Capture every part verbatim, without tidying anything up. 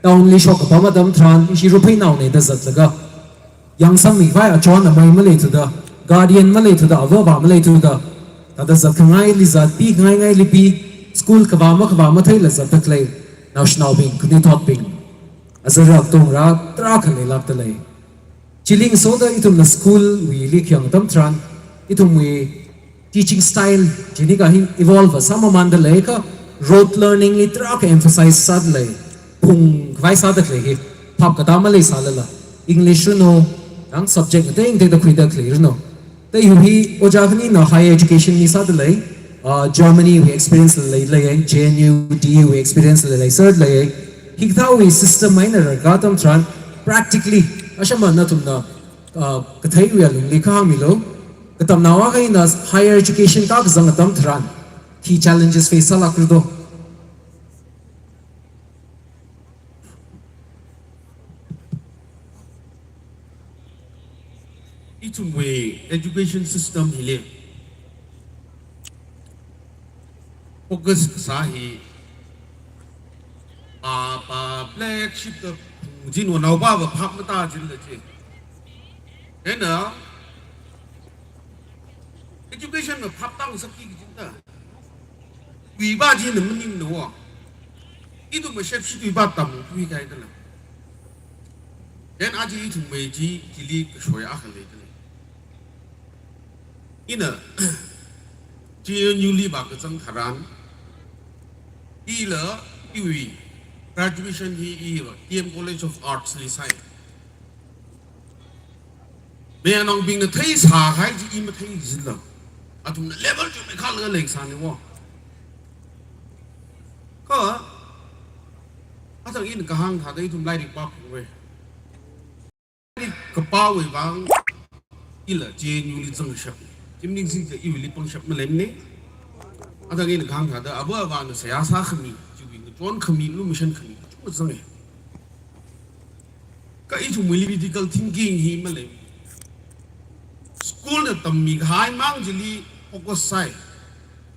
Town li shok kapam atam tharan, ishi Ruphei naona da zatlaga, yangsangmi khavai achon amei maleithuda, guardian maleithuda, ava avā maleithuda, thāda zatkhangaili zat, pikhangai ngaili pi, school kavā makhavā matheila zatda khalei naoshinaobing, khanuithotbing, azarā katongarā tarākha leilākda lei. Chili ngasoda ithumna school wuili khayang atam tharan, ithumwui teaching style chieina kahi evolve sāmamānda lei, kha rote learning li tarākha emphasize sāda lei. Phungkhavai sāda khalei hi, phap katā maleisālala, English runo, yang subject ngatei ngateida khuida khalei runo. Taihu hi ojā khanina higher education li sāda lei, ah, Germany wui experience la leilei, J N U, D U wui experience la leisāda lei. Hikathāwui system eina rākā atam tharan, practically, ashama nathumna, ah, katheiwui alungli kahāngmilu, katamnao akha eina higher education kakazang atam tharan, khi challenges face sālākra do? Ithumwui education system hili focus kasā hi, pa, pa, black sheep da phungchinwui naopava phap matāchinla chi. Chieina, education na phap tāngasakki kajina. Tuiva china maningna wo. Ithum mashep shi tuiva tamthui kahaidala. Then aja ithumwui chi, chili kashoi akha leidala. Ina, J N U li vākazang tharan, ila, iwui graduation hi iva T M College of Arts li sāi. Mayarnaobingna theisā kahai chi i matheisāla. Athumna level chungmeikhalaga leisāna wo. Kha, athang ina kahāng thāda ithum lairik pāphungwui. Lairik kapāwui vang ila J N U li zangshap. Chi maningsi kaja iwuili pangshap maleimana. Athang ina kahāng thāda ava avāna seihā sākhami, chiwui ngachonkhami, lumashankhami, kachungkha zange. Kha ithumwuili critical thinking hi malei. School na tammi kahai mang chili focus sāi.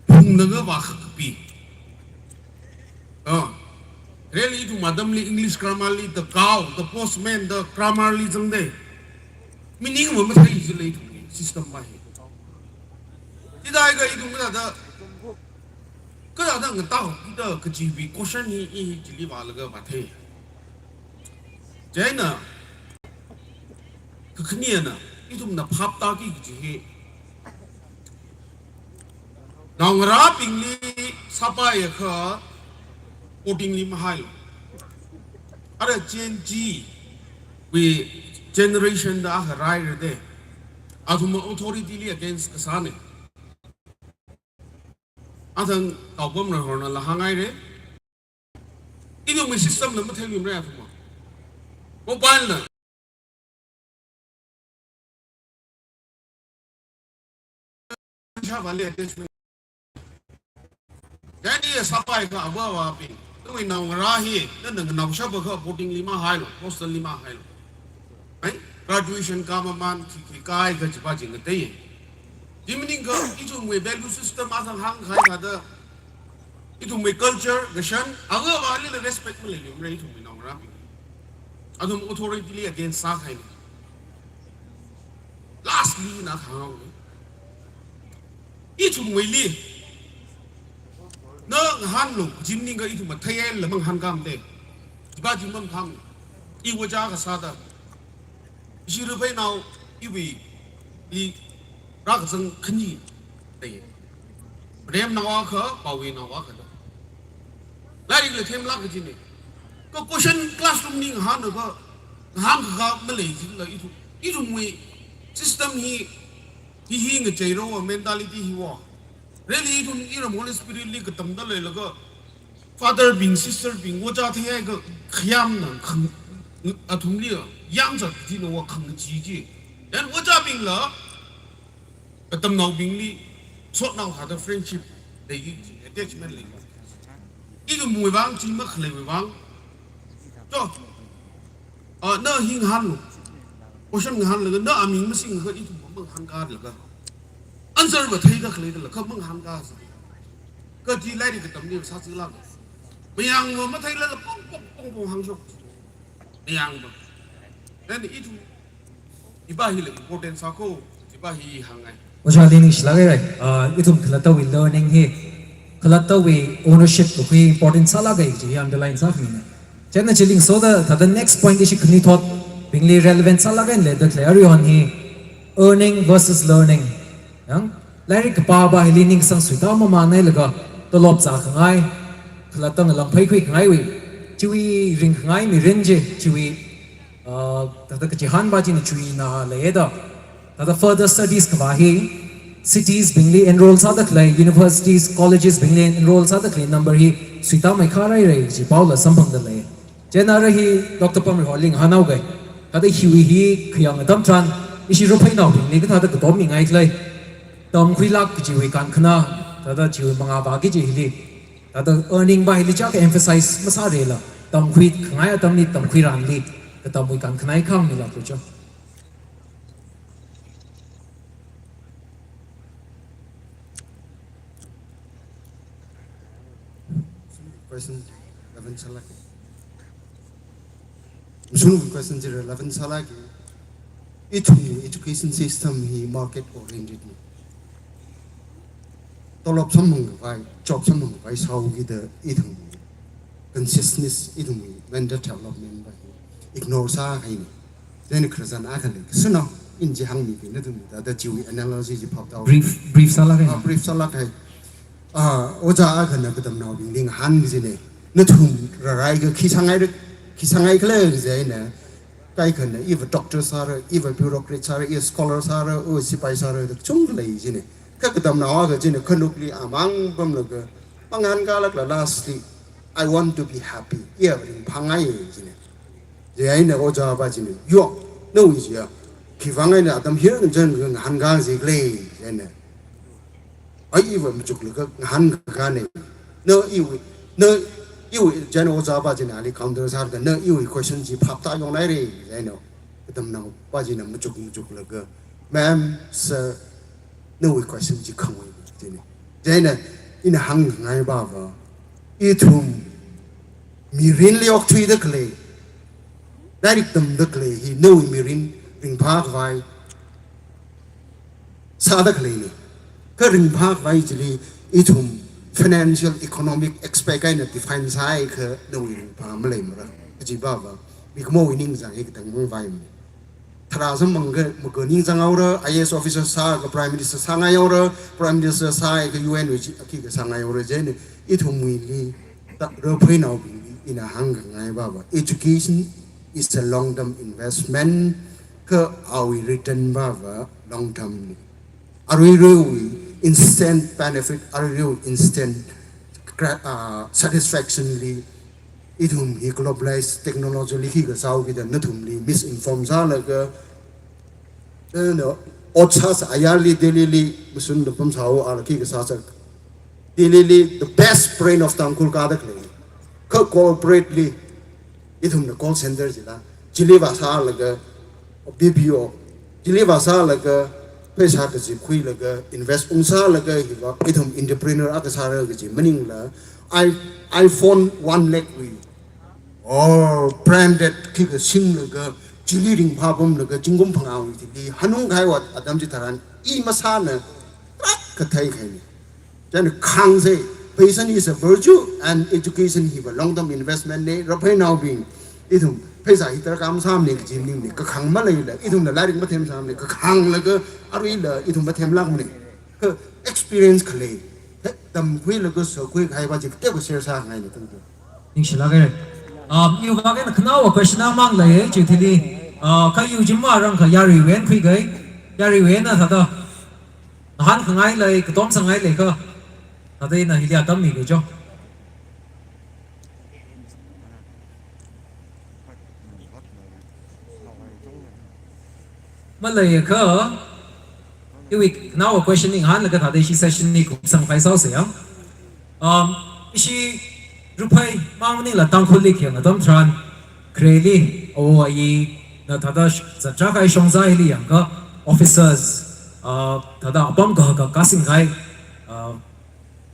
Phunglaga vākakapi. Ah. Really ithum atamli English grammar li the cow, the postman, the grammar li zangda. Meaning va mathei chila ithumwui system va hi. Chithākha ithum kathāda, kathāda ngatā, kathāda kajiwui question hi, i hi chili vālaga vāthei. Chieina, kakhanina, ithumna phap tāki kaji hi. Naongarābingli sāpaiakha boarding li mahailu. Ara Gen Z wui generation da akha raira de. Athum authority li against kasāna. Athang Taopam Raihorna la hānghaira. Ithumwui system la matheimimara athumva. Mobile na. Shavale attachment. Then iya sāpaiakha ava avābing. Nawui naongarā hi, nana nganaoshapakha boarding li mahailu, hostel li mahailu. Ai, graduation kāmamān, khi khi kāhaiakha chiva chi ngatei. Chi maningakha, ithumwui value system athang hāngkahai thāda, ithumwui culture, ngashan, ava avālila respect maleimimara ithumwui naongarābing. Athum authority li against sākahaina. Lastly, na kahāng. Ithumwuili, na ngahānlu, chi maningakha ithum matheihailala mangahānkāmana. Chiva chi mamathāmana. I ojā kasā da. Ishi Rupheinao iwuili rākazang khani lei. Remnao akha, Paowuinao akha da. Lairikla themlāk kajina. Kha question classroom li ngahānakha, ngahānkakā malei chila ithum, ithumwui system hi, hi hi ngacheira wo, mentality hi wo. Really ithum iram Holy Spirit li katamda leilaga, father bing, sister bing, ojā theihaiakha khayamna khang, athumli yangzat kajina wo khangachee chi. Then ojābingla, katamnaobingli, sotnao thāda friendship leiki, attachment lei. Ithumwui vang, chi makhaleiwui vang. To, ah, na hi ngahānlu. Question ngahānlaga, na aming masingakha ithum mangahānkālaga. Answer va theida khaleidala, kha mangahānkāsa. Kha chi lairik katamli sāzilāka. Mayangva matheilala pong Pung pung hāngshok. Mayang ba. Then ithum, hiva hila important sāko, hiva hi hāngngai. Ojāli ningshilāka rai, ah, ithum khalattawui learning hi, khalattawui ownership kakhui important sālāka kaji hi underline sākhami na. Chieina chili ngasoda, thāda next point ishi khani thotbingli relevant sālāka eina leida khalei arui hon hi, earning versus learning. Yang, lairik kapāva hili ningsang suita mamānhailaga, tolop zākhangai, khalatta ngalang phaikhui khangaiwui, chiwui ringkhangai mirin chi, chiwui, ah, thāda kachihānva china chuina leida. Thāda further studies kavā hi, cities bingli enroll sāda khalei, universities, colleges bingli enroll sāda khalei number hi, suita maikharairai kaji paola samphangda lei. Chieina ara hi Doctor Pamri holi ngahānhaoga. Thāda hiwui hi khayang atam tharan, ishi Raphei naobingli kathāda katom mingai khalei. Tamkhuilāk kajiwui kankhana, thāda chiwui mangāva kaji hili. Thāda earning va hili chiyākha emphasize masārarla. Tamkhui khangai atamli, tamkhui ranli, katamwui kankhana hi khāngmilāklu cho. Question relevant sālāka. Mashun question chi relevant sālāka. Ithumwui education system hi market oriented na. Tolop samphang khavai, job samphang khavai sāhaokida ithum consciousness, ithumwui mental development va hi ignore sāhaina. Then khararchan akhali, sino, ina chi hāngmiga nathum, thāda chiwui analogy chi phaptā. Brief, brief sālāka. Ah, brief sālāka. Ah, ojā akhana katamnaobingli ngahān kajina. Nathum raraiakha khi sāngai re, khi sāngai khala kajina. Kaikhana iva doctor sāra, iva bureaucrat sāra, iva scholar sāra, iva sipai sāra, da chungkha lei jina. Kha katamnao akha china khanukli amang pamlaga, pangahānkālākla lastly, "I want to be happy." Iya ringphāngai jina. Chieina ojāva china, "Yo, nawui chiya, khivang eina atam hi nganchān ngahānkā jikhala?" jina. Ai, iva machuklaga ngahānkāna. Na iwui, na iwui, chieina ojāva china ali counter sālaga, "Na iwui question chi phaptā yongnaira," jina. Katamnaova china machuk machuklaga, "Ma'am, sir, nawui question chi khangwui," jina. Chieina ina hāngngaiva va, ithum mirinli okthuida khalei, lairik tamda khalei hi nawui mirin ringphā khavai sāda khaleina. Kha ringphā khavai chili ithum financial economic aspect eina define sāakha nawui ringphā maleimara. Kajiva va, mikumowui ningchāng hi katang mangvaimana. Tharā samphang akha, makha ningchānghaora, I A S officer sāakha Prime Minister sāngaihaora, Prime Minister sāakha U N wui chi, akhikha sāngaihaora, chieina ithumwuili, ta, Raphei naobingli ina hāngngaiva va, education is a long term investment, kha awui return va va long term na. Aruiruiwui instant benefit, aruiruiwui instant gra-, ah, satisfaction li, ithum hi globalized technology li khikha sāhaokida nathumli misinform sālaga, eh, no, ot sāsā ayarli Delhi li mashun da pamsāhao ala khikha sāsā. Delhi li the best brand of Tangkhul kāda khalei. Kha corporate li, ithumna call center chila, chili vāsālaga, B P O, chili vāsālaga, pheisā kazipkhuilaga, invest ungsālaga, hiva, ithum entrepreneur akha sāra kaji maningla, i-, iPhone one lakh wui, or branded khikha singlaga, chili ringphā pamlaga, zingkum phangāwui thili, hanung kahaiwui atam chitharan, i masāna, rak kathei khaina. Chieina khāngsei, patience is a virtue and education hiva long term investment na, Raphei naobing. Ithum, pheisā hi darkar masāmana kaji maningmana, kakhang maleila, ithumla lairik mathemsāmana, kakhanglaga, aruila, ithum mathemlākmana. Kha experience khalei, he, tamkhuilaga sākhui kahaiva chi, kateokha share sāngaina tangda. Ningshilāka. Um, iwui vang eina khanaowa question amang lei, chi thili, uh, kha iwui chi marāngakha yaruiwui eina khuiga, yaruiwui eina thāda ngahānkhangai lei, katom sāngai leiakha, thāda ina hili atam miga cho. Maleiakha, iwui khanaowa question hi ngahānlaga thāda ishi session hi kumsang phai sāhaosa yang. Um, ishi Raphei mang maningla Tangkhulli khayang atam tharan, khareli, awo ayina thāda sh-, zatrā kahai shongza hili yangakha, officers, uh, thāda apam kahaka kasing kahai, uh,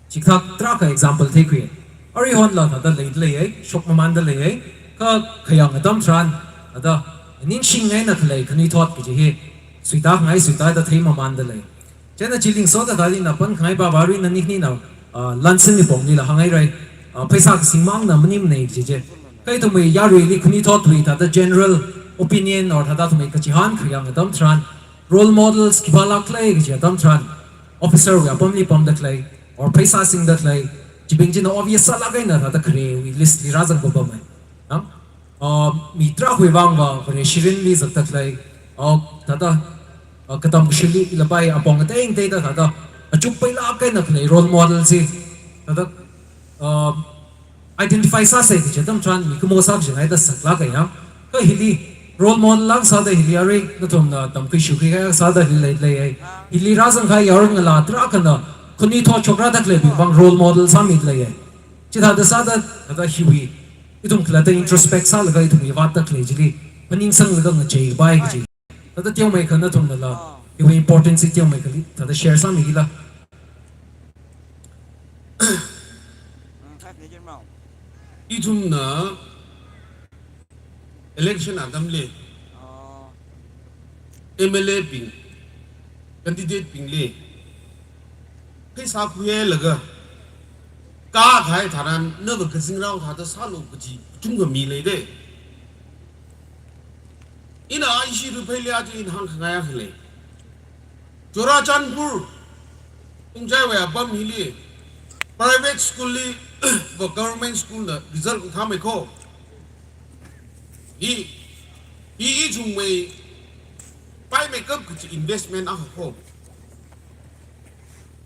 chikathā tarākha example theikhui. Aruihonla thāda leida leiya, shok mamanda leiya, kha khayang atam tharan, thāda ningshingngaina khalei khanuithot kaji hi, suitāngai suitāda thei mamanda lei. Chieina chili ngasoda thāda ina pānkhangai pava aruina nikhanina, ah, Lansin ni ponglila hāngngaira, ah, pheisā kasingmangna maningnei kaji chi. Kha ithumwui yaruili khanuithotwui thāda general opinion or thāda ithumwui kachihān khayang atam tharan, role models khipālāk khalei kaji atam tharan, officer wui apamli pamda khalei, or pheisā singda khalei, chibing china obvious sālāk eina thāda kharewui list li rāzang papamei. Nang? Ah, mi tarākhawui vangva, Vareshili zatda khalei, ah, thāda, ah, katam kashili lapai apong ateng teida thāda, achuk pailāk eina khalei role model chi, thāda, ah, identify sāsei kaji atam tharan mikumo sākajingaida saklāka ya. Kha hili role model lāk sāda hili arui nathumna tamkhui shukhui kahai sāda hili lei, leiya. Hili rāzangkahai yaron ngalā tarākhana khanuithot shokrada khaleibing vang role model sāmida leiya. Chithāda sāda, thāda hiwui, ithum khalatta introspect sālaga ithumwui vātda khalei chili, maningsanglaga ngacheipai kaji. Thāda teomeikha nathumnala, hiwui importance teomeikha li, thāda share sāmila. Ithumna election atamli, M L A bing, candidate bingli, pheisā khuilaga, kākahai tharan, nava kazingrao thāda sālu kaji, chungkha mi leida. Ina ishi Rupheili aja ina hāngkhangai akha lei. Churachandpur, Tungchaiwui apam hili, private school li, va government school na result kathāmei kho. Hi, hi ithumwui, paimeikap kaji investment akha kho.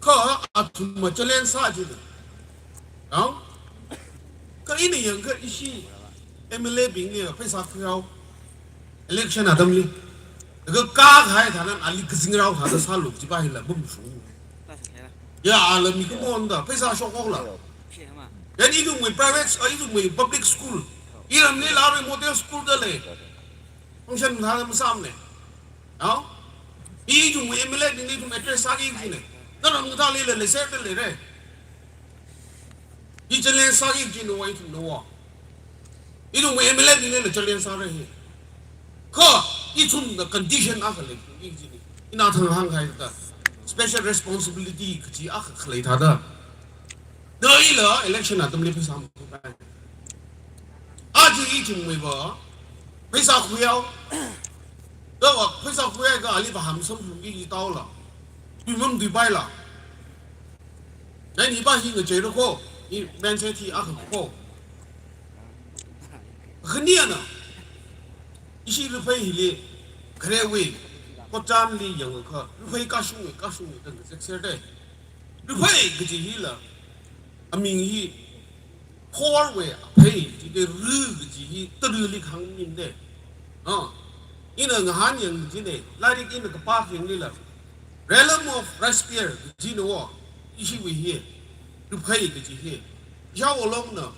Kha athumva challenge sā jida. Nao? Kha ina yangakha ishi M L A bingli pheisā khuihao. Election atamli. Laga kākahai tharan ali kazingrao thāda sālu jipa hila bumshung. Ya, ala mikumonda, pheisā shokhaola. Then ithumwui private, ah, ithumwui public school. Iramlila arui model school da lei. Function thāda masāmane. Nao? Ithumwui M L A bingli ithum address sāki kajina. Naram ngathālila leiserda leira. Hi challenge sāki kajina wa ithumna wa. Ithumwui M L A bingli challenge sāra hi. Kha ithumna condition akha lei kajina. Ina thang hāngkahai thāda special responsibility kaji akha khalei thāda. Naila election atamli pheisā makhuipai. Aja ithumwuiva, pheisā khuihao. Dava pheisā khuihaiakha aliva hamsam lungki itaola. Tuimam tuipaila. Nani pa hi ngacheira kho, hi mindset hi akha kho. Khani ana, ishi Ruphei hili, kharewui, kochanli yangakha, Ruphei kashungwui, kashungwui, tang kazek serde. Ruphei kaji hila, aming hi, khorwui aphei, chida ru kaji hi, taruli khangminde. Ah, ina ngahān yang kajine, lairik ina kapā yanglila. Realm of Shakespeare kajina wo, ishiwui hi, Ruphei kaji hi. Isha wolongna,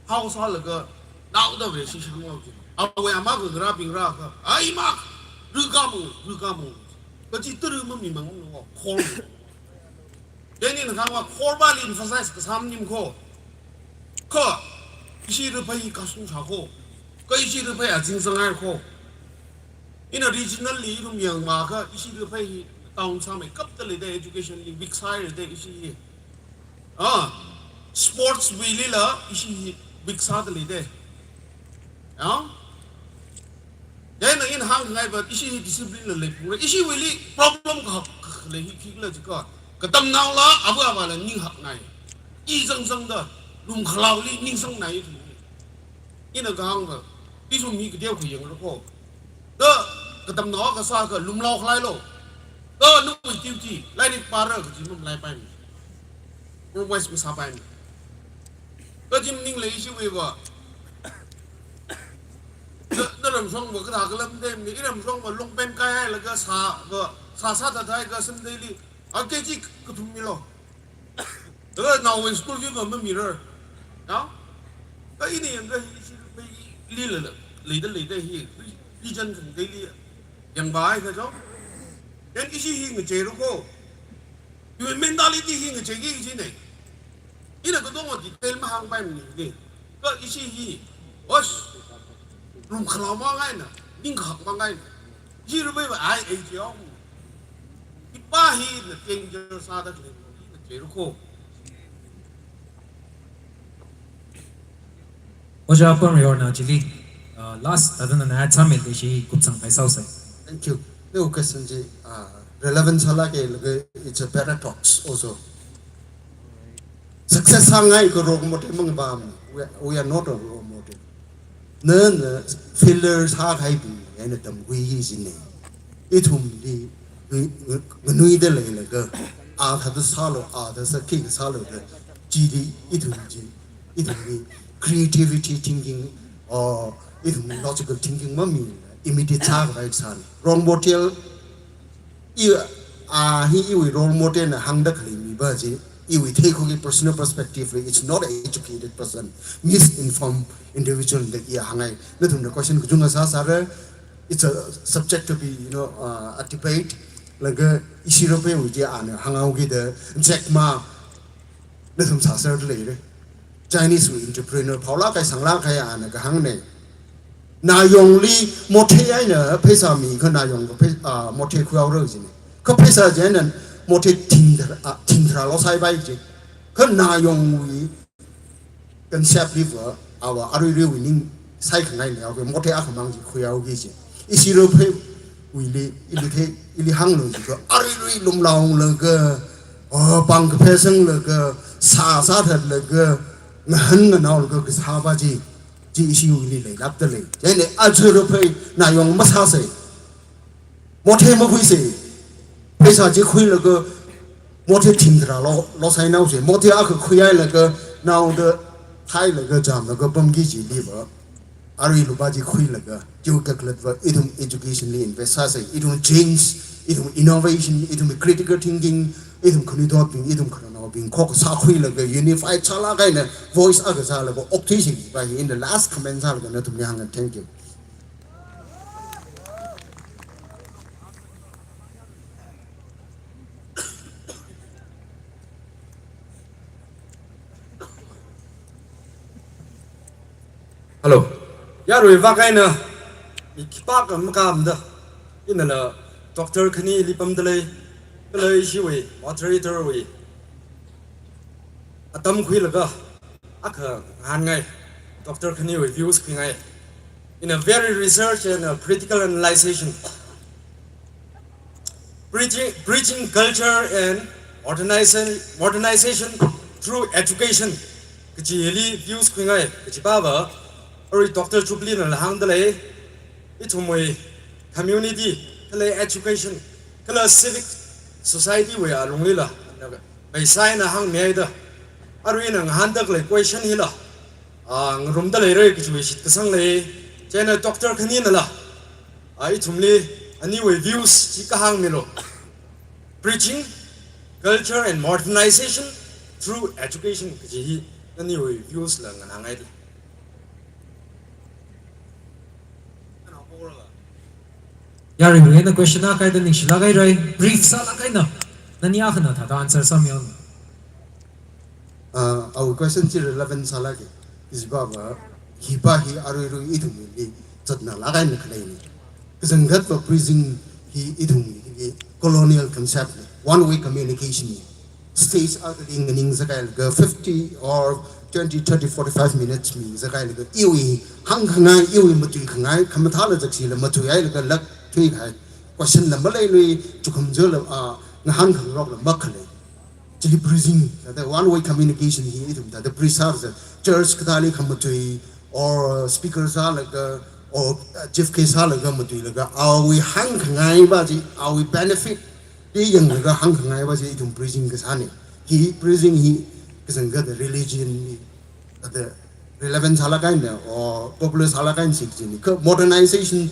hao sālaga, naoda ve shi shanglo ji. Awui ama khangarābing rākha, ai ma, rukamu, rukamu. Kaji tara mamimangna wo, khor. Then ina kahāngva khorvali emphasize kasā maning kho. Kha, ishi Ruphei kashung sā kho. Kha ishi Ruphei azing zanghai kho. Ina regionally ithum yangakha, ishi Ruphei hi town sāmeikapta leida education li weak sāhaida ishi hi. Ah, sports wuilila ishi hi weak sāda leida. Ya? Then ina hāngngaiva ishi hi discipline la leiphungra. Ishiwuili problem ka, ka, lei hi khikhala jiakha, katamnaola, ava avala ninghakngai. I zangzangda, lumkhalaoli ningsangngai ithum hi. Ina kahāngva, ithum hi kateokha yangra kho. Da, katamnao kasā kha lumlao khalailo. Da, nawui duty, lairik pāra kaji mamalaipaimana. Compromise masāpaimana. Kaji maningla ishiwuiva. Na, naramshongva kathā kalam de, iramshongva long pant kaihailaga sāva, sā sāthathaiakha Sunday li, a kg kathum milo. Laga naowui school fee va mamira. Ya? Kha ina yangakha hi ishi Ruphei lila, leida leida hi, region khangateili yangvāhaiakha jo. Then ishi hi ngacheira kho. Iwui mentality hi ngacheiki kajine. Ina katonga detail mahāngpaimana. Kha ishi hi, osh, lumkhalao mangaina, ningkhak mangaina. Ishi rubai ba ai ai jiao. Ipa hina danger sāda khalei, ina jiru ko. Ojā Pamriorna chili, uh, last, thāda nana add sāmida ishi kupsang phai sāusai. Thank you. Neo question chi, uh, relevant sālāka, laga it's a paradox also. Success sāngai kha role model mangpam. We are, we are not a role model. Nana failure sākahaibing eina tamkhui hi jina. Ithumli ngui-, ngui-, nguida leilaga, a thāda sālu, a thāda sāki sālu da, chili ithum chi, ithumli creativity thinking or ithumli logical thinking mamila, immediate sākhavai sāna. Role model, i, a hi iwui role model na hāngda khalei mi pa chi, iwui theikhuki personal perspective li, it's not an educated person, misinformed individual da i hāngngai. Nathumna question kachungkha sāsāra, it's a subject to be, you know, uh, a debate. Laga ishi rubai wi chi ana hānghaoki da, Jack Ma, nathum sāserda leira. Chinese wui entrepreneur, phaolāk kahai, sanglāk kahai ana kahāngna. Nayongli mothei eina pheisā mikha nayong kha phei-, ah, mothei khuihaora jina. Kha pheisā chieina mothei thingthar-, ah, thingtharālu sāhaipai ji. Kha nayongwui concept li va, ava aruiruiwui ning saikhangai leihaoki, mothei akhamang chi khuihaoki ji. Ishi rubai wuili, ili thei, ili hānglu jiakha, aruirui lumlaolaga, oh, pāng kaphā sanglaga, sā sāthatlaga, ngahān nganaolaga kasā pa chi, chi ishi wuili leilākda lei. Chieina aja rubai nayong masāsei. Mothei makhuisei. Pheisā chi khuilaga, mothei thingtharālu, lu sāhainaosei. Mothei akha khuihailaga, naoda thailaga, jamlaga pamki chili va, arui lupā chi khuilaga, chiwui kakhalatva ithum education li invest sāsei, ithum change, ithum innovation, ithum critical thinking, ithum khanuithotbing, ithum khararnaobing, khokha sākhuilaga, unified sālāk eina voice akha sālaga okthuisei pa hi in the last comment sālaga nathumli hānga. Thank you. Hello. Yarui vak eina, mi khipākha makāmada, inala doctor khani ili pamda lei, kala ishiwui moderator wui atam khuilaga, akha ngahānngai, doctor khaniwui views khuingai. In a very research and a critical analyzation, bridging, bridging culture and modernization, modernization through education, kaji hili views khuingai, kaji pa va, arui Doctor Jubilee nala hāngda lei, ithumwui community, kala education, kala civic society wui alunglila, na, meisaina hāngmihaida, arui ina ngahānda khalei question hila, ah, ngarumda leira kajiwui shitkasang lei. Chieina doctor khaninala, ah, ithumli aniwui views chi kahāngmilu. Bridging culture and modernization through education kaji hi aniwui views la nganāngai. Yarui, ina question akha da ningshilāk haira, brief sālāk eina, nani akhana thāda answer sāmilu. Ah, awui question chi relevant sālāka. Ishi pa va, hi pa hi aruirui ithumli zatnālāk eina khaleina. Kachangkhat va bridging hi ithumli colonial concept na, one way communication na. Stage akhali nganingzakailaga fifty or twenty, thirty, forty-five minutes mizakailaga iwui hāngkhangai, iwui matuikhangai, khamathāla zakshila matuihailaga lāk thuikahai. Question la maleilui, chukham jala, ah, ngahānkhangarokla makhalei. Chili bridging, thāda one way communication hi ithum thāda bridge sāsa, church kathāli khamatui, or speaker sālaga, or, uh, chief guest sālaga matuilaga, awui hāngkhangai pa chi, awui benefit li yanglaga hāngkhangai pa chi ithum bridging kasāna. Hi bridging hi kachangkhat religion li, thāda relevant sālāk eina, or popular sālāk eina sik jini. Kha modernization,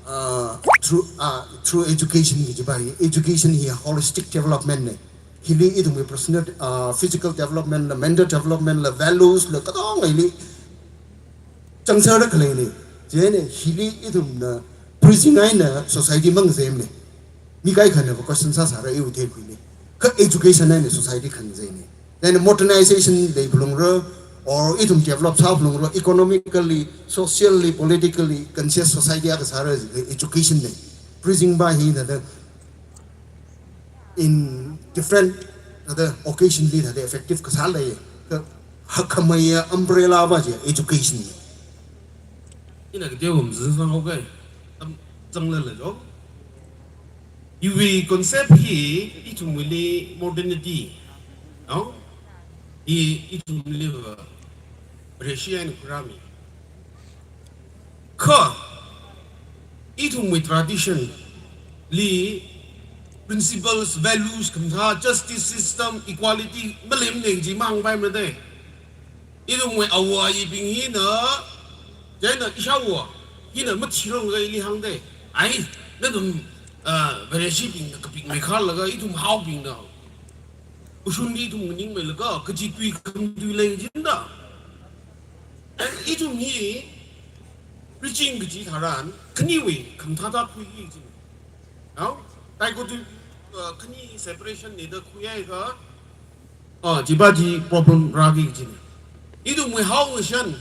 uh, through, uh, through education kaji pa hi, education hi holistic development na. Hili ithumwui personal, uh, physical development la, mental development la, values la, katonga hili changserda khaleina. Chieina hili ithumna bridging eina society mangasemna. Mi kaikhana va question sāsāra iwui theikhuina. Kha education eina society khangaseina. Then modernization li phalungra, or ithum develop sāphalungra, economically, socially, politically conscious society akha sāra education li. Preaching pa hi thāda in different thāda occasion li thāda effective kasā lei. Kha, hakhameiya umbrella pa chi education li. Ina kateowa mzin sang, okay. Tam, zangla la jo. Iwui concept hi ithumwuili modernity, no? Hi ithumli va Vareshi eina khuirāmi. Kha ithumwui tradition li principles, values, khamathā, justice system, equality, maleimana kaji mahāngpaimara dei. Ithumwui awo ayibing hina, chieina ishāwo hina mathirang kaji ili hāng dei. Ai, nathum, ah, Vareshibingna kapikmei khalaga, ithum haobingna ushun li ithum nganingmeilaga, kaji tui khamatui lei jida. And ithum hi preaching kaji tharan, khaniwui khamathā thāda khuiki jina. Now, taiko tu, uh, khani separation nida khuiakha, ah, chipa chi problem rāki jina. Ithumwui haoshan,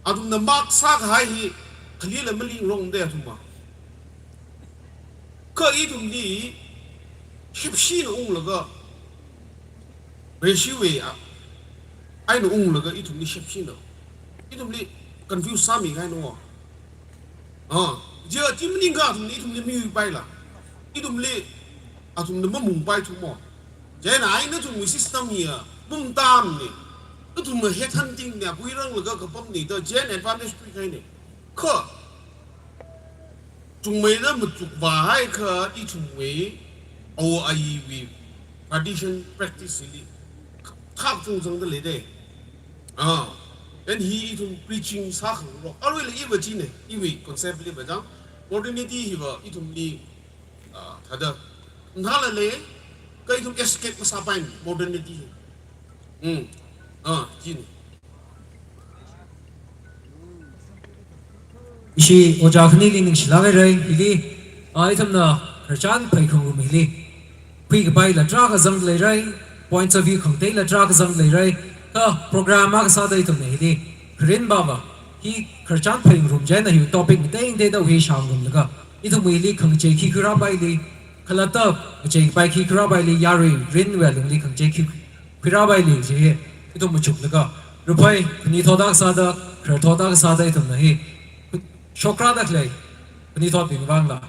athumna mark sākahai hi, khalila malingrong dei athumva. Kha ithumli, shepshina unglaga, Vareshiwui a, eina unglaga ithumli shepshina. Ithumli confuse sāmi kahaina. Ah, je chi maningakha ithumli, ithumli mayuipaila. Ithumli, athumna mamungpaithu mo. Chieina ai nathumwui system hiya, mumtam ni. Ithumna headhunting ni, khuiranglaga kapam ni, da jen advantage khuikahaina. Kha, chungmeida machukvāhaiakha ithumwui awo ayiwui tradition practice li khak chungchangda lei dei. Ah, and hi ithum preaching sākhangarok. Aruila iva china, iwui concept li va chang. Modernity hiva ithumli, ah, thāda, nala lei, kha ithum escape masāpaimana modernity hi. Hmm. Ah, china. Ishi ojā khanili ningshilāk haira, hili, ah, ithumna khararchan pheikhangarum hili. Khuikapaila tarākha zangda leira, points of view khangateila tarākha zangda leira, kha program akha sāda ithumna hili. Kharinpava, hi khararchan pheingarum chieina hi topic ngateiteida hi shāngarumlaga. Ithumwui hili khangachei khi khuirāpaili, khalatta ngacheikapai khi khuirāpaili, yarui rinwui alungli khangachei khi khuirāpaili chi hi, ithum machuklaga, ruphei khani thot akha sāda, kharar thot akha sāda ithumna hi, shokrada khalei khani thotbing vangla,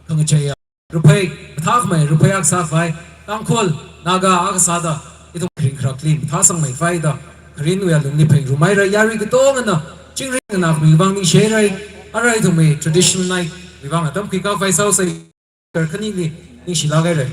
khangacheiya ruphei, mathākhamei ruphei akha sākhavai, Tangkhul, Naga akha sāda, ithum ringkharakli mathāsangmeikhavai da, kharinwui alungli pheingarum haira, yarui katongana, chingri nganākhamei vang ningshi haira, ara ithumwui traditional night wui vang atam khuikakhavai sāhaosa. Kar khanili ningshilāk haira.